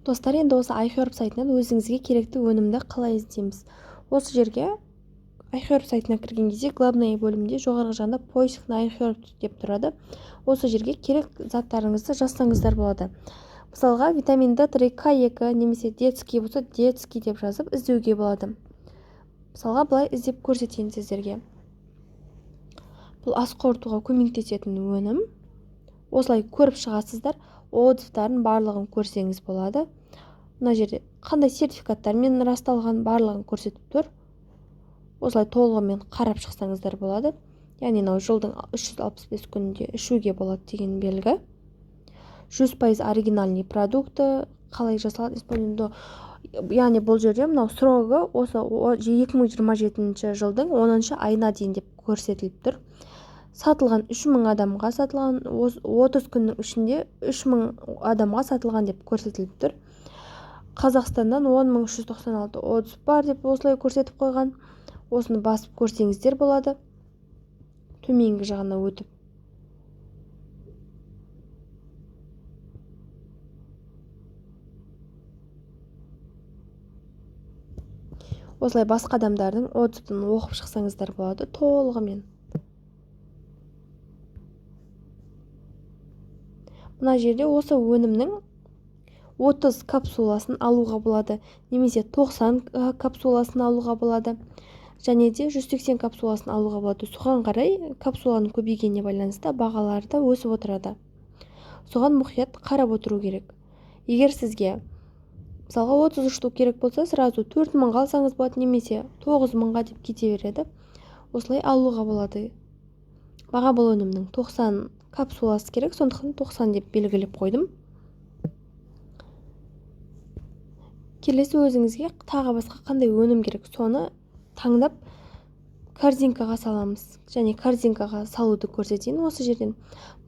Достар, енді осы iHerb сайтынан өзіңізге керекті өнімді қалай іздейміз? Осы жерге, iHerb сайтына кірген кезде, главный бөлімінде жоғарғы жағында «Поиск на iHerb» деп тұрады. Осы жерге керек заттарыңызды жазсаңыздар болады. Мысалға, витамин D3, К2 немесе детский болса, детский деп жазып іздеуге болады. Мысалға, былай іздеп көрсетейін сіздерге. Бұл ас қорытуға көмектесетін өнім. Осылай көріп шығасыздар, отзывтарын барлығын көрсеңіз болады. Мына жерде қандай сертификаттармен расталған, барлығын көрсетіп тұр. Осылай толығымен қарап шықсаңыздар болады. Яғни мынау жылдың 365 күнінде ішуге болады деген белгі. 100% оригинальный продукты, қалай жасалады, яғни бұл жерде мынау срогы осы 2027 жылдың 10 айына дейін деп көрсетіліп тұр. Сатылған 3000 адамға сатылған, 30 күннің ішінде 3000 адамға сатылған деп көрсетіліп тұр. Қазақстаннан 10 396 отзыв бар деп осылай көрсетіп қойған. Осыны басып көрсеңіздер болады. Төменгі жағына өтіп, осылай басқа адамдардың отзывын оқып шықсаңыздар болады толығымен. Мына жерде осы өнімнің 30 капсуласын алуға болады немесе 90 капсуласын алуға болады және де 180 капсуласын алуға болады. Соған қарай, капсуланың көбейгеніне байланысты бағалары да өсіп отырады. Соған мұқият қарап отыру керек. Егер сізге, мысалға, 30 штук керек болса, сразу 4000-ға алсаңыз болады немесе 9000-ға деп кете береді. Осылай алуға болады. Маған бұл өнімнің 90 капсуласы керек, сондықтан 90 деп белгілеп қойдым. Келесі өзіңізге тағы басқа қандай өнім керек, соны таңдап, корзинкаға саламыз. Және корзинкаға салуды көрсетейін осы жерден.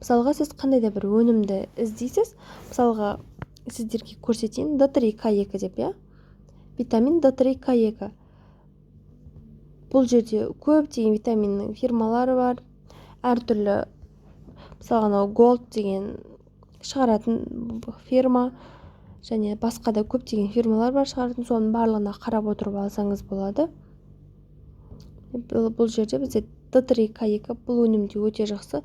Мысалға, сіз қандай да бір өнімді іздейсіз. Мысалға, сіздерге көрсетейін, D3 К2 деп, иә, витамин D3 К2. Бұл жерде көптеген витаминнің фирмалары бар әртүрлі. Мысалға, анау Голд деген шығаратын фирма және басқа да көптеген фирмалар бар шығаратын. Соның барлығына қарап отырып алсаңыз болады. Бұл жерде бізде D3 К2. Бұл өнім де өте жақсы.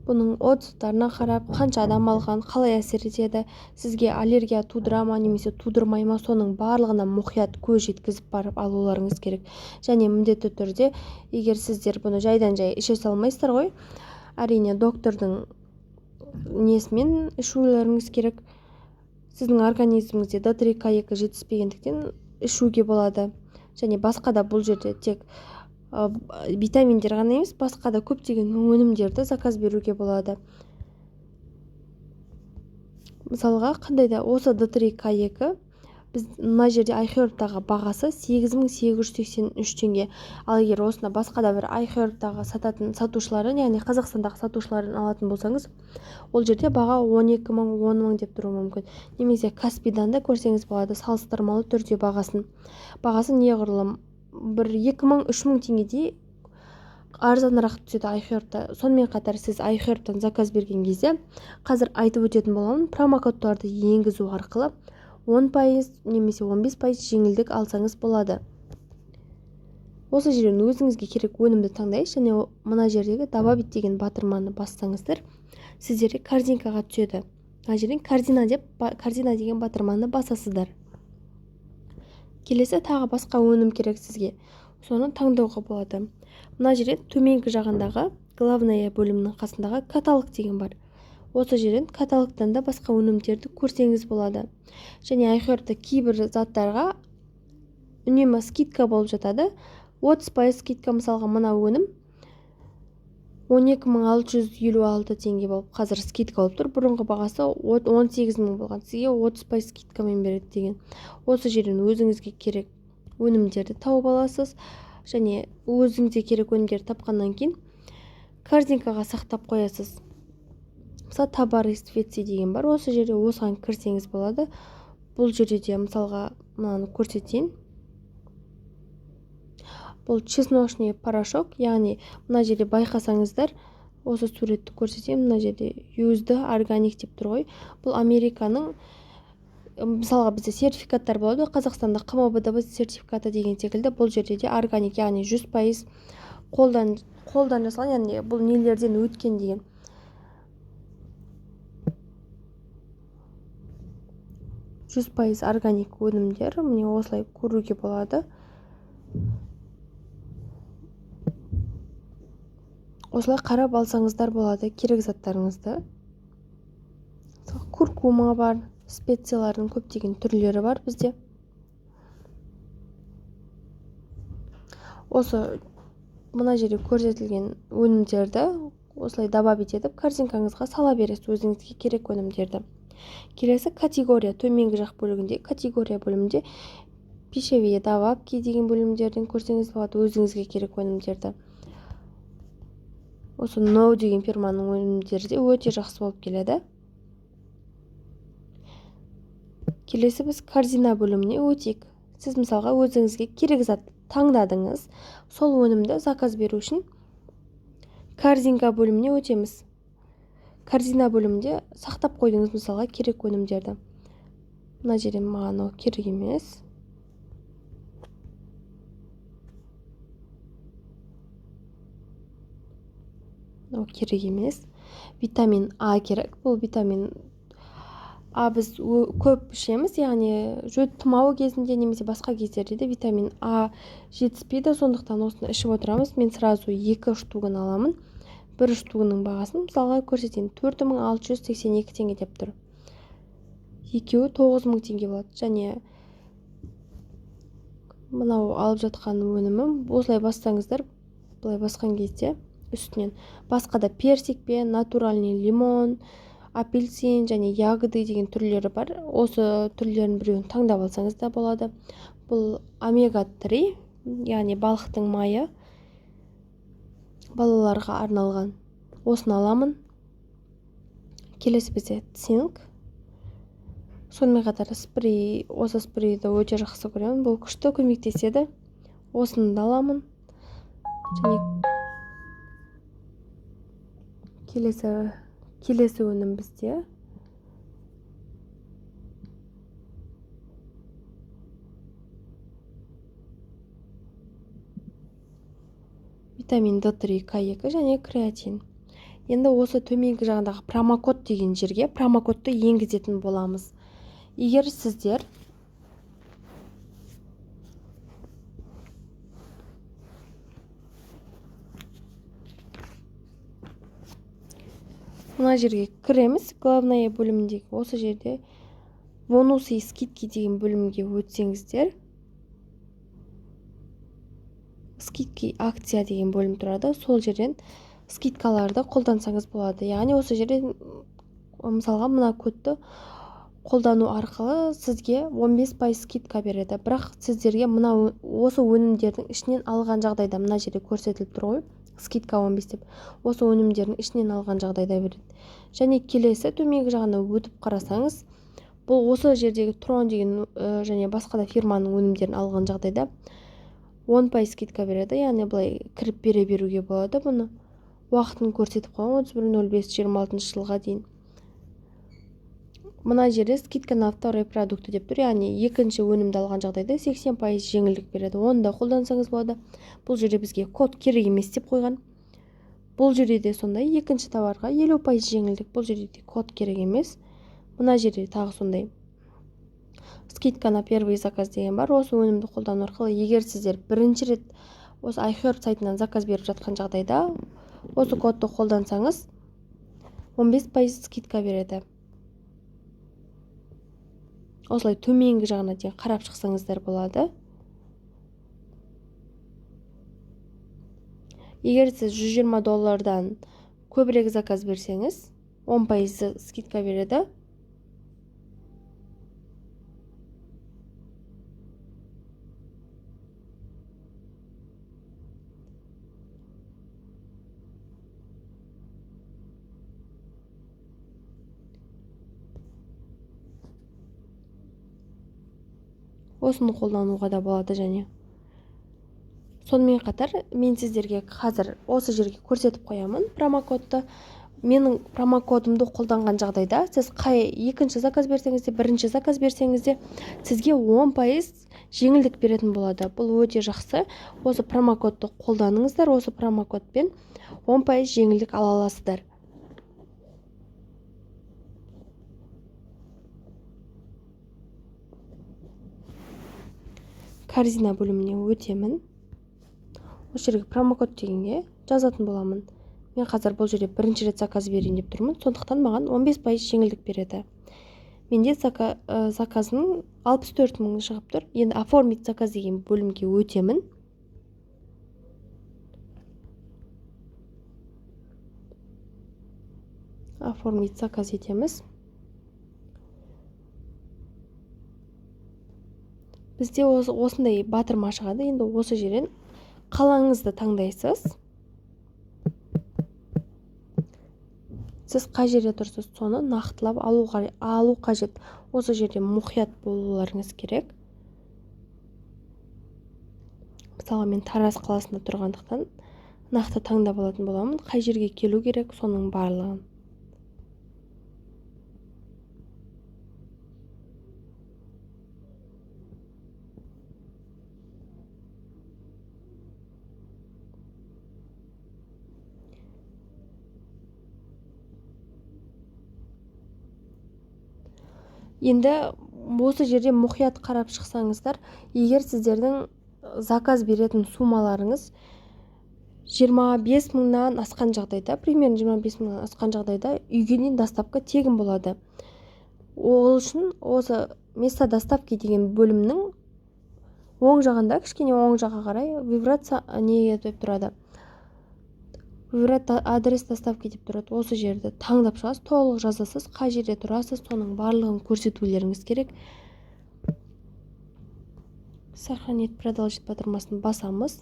Бұның отзывтарына қарап, қанша адам алған, қалай әсер етеді, сізге аллергия тудыра ма немесе тудырмай ма, соның барлығына мұқият көз жеткізіп барып алуларыңыз керек. Және міндетті түрде, егер сіздер бұны жайдан жай іше салмайсыздар ғой, әрине, доктордың несімен ішулеріңіз керек. Сіздің организміңізде D3 К2 жетіспегендіктен ішуге болады. Және басқа да бұл жерде тек витаминдер ғана емес, басқа да көптеген өнімдерді заказ беруге болады. Мысалға, қандай да осы D3 К2 біз мына жерде iHerb-тағы бағасы 8883 теңге. Ал егер осыны басқа да бір iHerb-тағы сататын сатушылардан, яғни Қазақстандағы сатушылардан алатын болсаңыз, ол жерде баға 12 000, 10 000 деп тұруы мүмкін. Немесе Каспидан да көрсеңіз болады салыстырмалы түрде бағасын. Неғұрлым бір 2000, 3000 теңгедей арзанырақ түседі iHerb-та. Сонымен қатар сіз iHerb-тан заказ берген кезде, қазір айтып өтетін боламын, промокодтарды енгізу арқылы 10% немесе 15% жеңілдік алсаңыз болады. Осы жерден өзіңізге керек өнімді таңдайсыз және мына жердегі «Добавить» деген батырманы бассаңыздар, сіздерге корзинкаға түседі. Мына жерден «Корзина» деп, «Корзина» деген батырманы басасыздар. Келесі тағы басқа өнім керек сізге, соны таңдауға болады. Мына жерде төменгі жағындағы главная бөлімінің қасындағы «Каталог» деген бар. Осы жерден, каталогтан да басқа өнімдерді көрсеңіз болады. Және iHerb-та кейбір заттарға үнемі скидка болып жатады, 30% скидка. Мысалға, мына өнім 12 656 теңге болып, қазір скидка болып тұр. Бұрынғы бағасы 18 000 болған. Сізге 30% скидкамен береді деген. Осы жерден өзіңізге керек өнімдерді тауып аласыз және өзіңізге керек өнімдерді тапқаннан кейін корзинкаға сақтап қоясыз. Мысалы, «Товары специи» деген бар осы жерде, осыған кірсеңіз болады. Бұл жерде де, мысалға, мынаны көрсетейін. Бұл чесночный порошок. Яғни мына жерде байқасаңыздар, осы суретті көрсетемін, мына жерде USDA Organic деп тұр ғой. Бұл Американың Мысалға, бізде сертификаттар болады ғой Қазақстанда, ҚМДБ сертификаты деген секілді. Бұл жерде де органик, яғни 100% қолдан жасалған, яғни бұл нелерден өткен деген. 100% органик өнімдер, міне, осылай көруге болады. Осылай қарап алсаңыздар болады керек заттарыңызды. Куркума бар, специялардың көптеген түрлері бар бізде. Осы мына жерде көрсетілген өнімдерді осылай добавить етіп, корзинкаңызға сала бересіз өзіңізге керек өнімдерді. Келесі категория, төменгі жақ бөлігінде категория бөлімінде пищевые добавки деген бөлімдерден көрсеңіз болады өзіңізге керек өнімдерді. Осы Ноу деген фирманың өнімдері де өте жақсы болып келеді. Келесі біз корзина бөліміне өтейік. Сіз, мысалға, өзіңізге керек затты таңдадыңыз. Сол өнімді заказ беру үшін корзинка бөліміне өтеміз. Корзина бөлімінде сақтап қойдыңыз, мысалға, керек өнімдерді. Мына жерде маған ол керек емес. Мынау керек емес. Витамин А керек. Бұл витамин А біз көп ішеміз, яғни тұмау кезінде немесе басқа кездерде де витамин А жетіспейді, сондықтан осыны ішіп отырамыз. Мен сразу екі штугын аламын. Бір штугының бағасын, мысалға, көрсетейін: 4682 теңге деп тұр. Екеуі 9000 теңге болады. Және мынау алып жатқан өнімім, осылай бассаңыздар, былай басқан кезде үстінен басқа да персик пен натуральный лимон, апельсин және ягоды деген түрлері бар. Осы түрлерінің біреуін таңдап алсаңыз да болады. Бұл омега 3, яғни балықтың майы, балаларға арналған. Осыны аламын. Келесі бізде цинк. Сонымен қатар спрей. Осы спрейді өте жақсы көремін, бұл күшті көмектеседі. Осыны да аламын. Және келесі өнім бізде витамин D3, К2 және креатин. Енді осы төменгі жағындағы промокод деген жерге промокодты енгізетін боламыз. Егер сіздер мына жерге кіреміз, главная бөліміндегі осы жерде бонусы и скидки деген бөлімге өтсеңіздер, скидки, акция деген бөлім тұрады. Сол жерден скидкаларды қолдансаңыз болады. Яғни осы жерде, мысалға, мына кодты қолдану арқылы сізге 15% скидка береді. Бірақ сіздерге мына осы өнімдердің ішінен алған жағдайда, мына жерде көрсетіліп тұр ғой скидка 15 деп, осы өнімдердің ішінен алған жағдайда береді. Және келесі төменгі жағына өтіп қарасаңыз, бұл осы жердегі Трон деген және басқа да фирманың өнімдерін алған жағдайда 10% скидка береді. Яғни былай кіріп бере беруге болады. Бұны уақытын көрсетіп қойған: 31.05.26 жылға дейін. Мына жерде скидка на второй продукты деп тұр, яғни екінші өнімді алған жағдайда 80% жеңілдік береді. Оны да қолдансаңыз болады. Бұл жерде бізге код керек емес деп қойған. Бұл жерде де сондай, екінші товарға 50% жеңілдік. Бұл жерде де код керек емес. Мына жерде тағы сондай скидка на первый заказ деген бар. Осы өнімді қолдану арқылы, егер сіздер бірінші рет осы iHerb сайтынан заказ беріп жатқан жағдайда, осы кодты қолдансаңыз, 15% скидка береді. Осылай төменгі жағына дейін қарап шықсаңыздар болады. Егер сіз 120 доллардан көбірек заказ берсеңіз, 10% скидка береді. Осыны қолдануға да болады. Және сонымен қатар мен сіздерге қазір осы жерге көрсетіп қоямын промокодты. Менің промокодымды қолданған жағдайда сіз қай екінші заказ берсеңіз де, бірінші заказ берсеңіз де, сізге 10% жеңілдік беретін болады. Бұл өте жақсы. Осы промокодты қолданыңыздар, осы промокодпен 10% жеңілдік ала аласыздар. Корзина бөліміне өтемін. Осы жерге промокод дегенге жазатын боламын. Мен қазір бұл жерде бірінші рет заказ берейін деп тұрмын, сондықтан маған 15% жеңілдік береді. Менде заказым 64 мың шығып тұр. Енді оформить заказ деген бөлімге өтемін. Оформить заказ етеміз. Бізде осындай батырма шығады. Енді осы жерден қалаңызды таңдайсыз. Сіз қай жерде тұрсыз, соны нақтылап алу қажет. Осы жерде мұқият болуларыңыз керек. Мысалы, мен Тараз қаласында тұрғандықтан нақты таңдап алатын боламын, қай жерге келу керек, соның барлығын. Енді осы жерде мұқият қарап шықсаңыздар, егер сіздердің заказ беретін суммаларыңыз 25 мыңнан асқан жағдайда, примерно 25 мыңнан асқан жағдайда үйге дейін доставка тегін болады. Ол үшін осы место доставки деген бөлімнің оң жағында, кішкене оң жаққа қарай вибрация не деп тұрады? Выбрать адрес доставки деп тұрады. Осы жерді таңдап шығасыз, толық жазасыз, қай жерде тұрасыз, соның барлығын көрсетулеріңіз керек. Сохранить, продолжить батырмасын басамыз.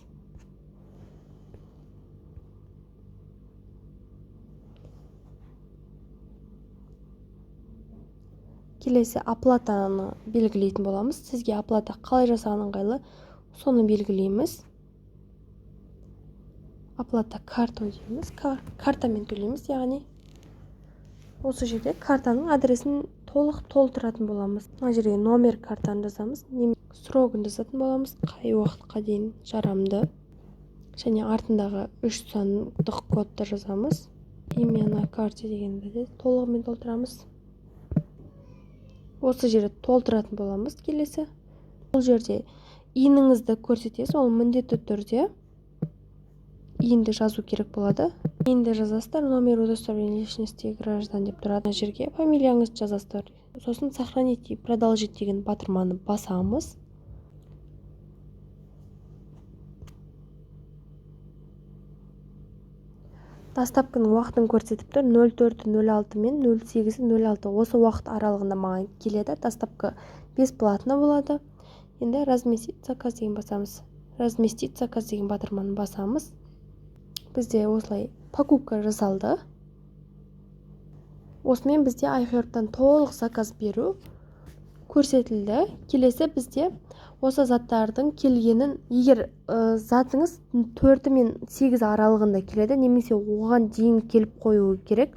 Келесі оплатаны белгілейтін боламыз. Сізге оплата қалай жасаған ыңғайлы, соны белгілейміз. Оплата картой дейміз, картамен төлейміз, яғни осы жерде картаның адресін толық толтыратын боламыз. Мына жерге номер картаны жазамыз, срогын жазатын боламыз, қай уақытқа дейін жарамды, және артындағы 3 сандық кодты жазамыз. Имя на карте дегенді де толығымен толтырамыз. Осы жерде толтыратын боламыз. Келесі бұл жерде ИИН-іңізді көрсетесіз, ол міндетті түрде ИИН-ді жазу керек болады. ИИН-ді жазасыздар, номер удостоверения личности граждан деп тұрады. Мына жерге фамилияңызды жазасыздар. Сосын сохранить и продолжить деген батырманы басамыз. Доставканың уақытын көрсетіп тұр, нөл төрт нөл алты мен нөл сегіз нөл алты. Осы уақыт аралығында маған келеді. Доставка бесплатно болады. Енді разместить заказ деген басамыз. Разместить заказ деген батырманы басамыз. Бізде осылай покупка жасалды. Осымен бізде iHerb-тан толық заказ беру көрсетілді. Келесі бізде осы заттардың келгенін, егер затыңыз 4 мен 8 аралығында келеді, немесе оған дейін келіп қоюы керек.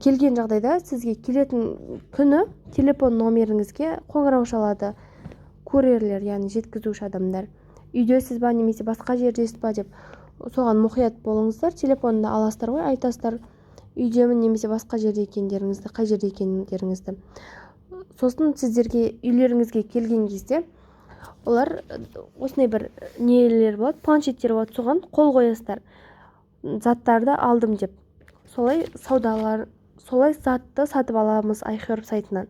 Келген жағдайда сізге келетін күні телефон номеріңізге қоңырау шалады курьерлер, яғни жеткізуші адамдар. Үйдесіз ба, немесе басқа жердесіз ба деп соған мұқият болыңыздар. Телефонды аласыздар ғой, айтасыздар үйдемін немесе басқа жерде екендеріңізді, қай жерде екендеріңізді. Сосын сіздерге үйлеріңізге келген кезде олар осындай бір нелер болады, планшеттер болады, соған қол қоясыздар. Заттарды алдым деп. Солай саудалар, солай затты сатып аламыз iHerb сайтынан.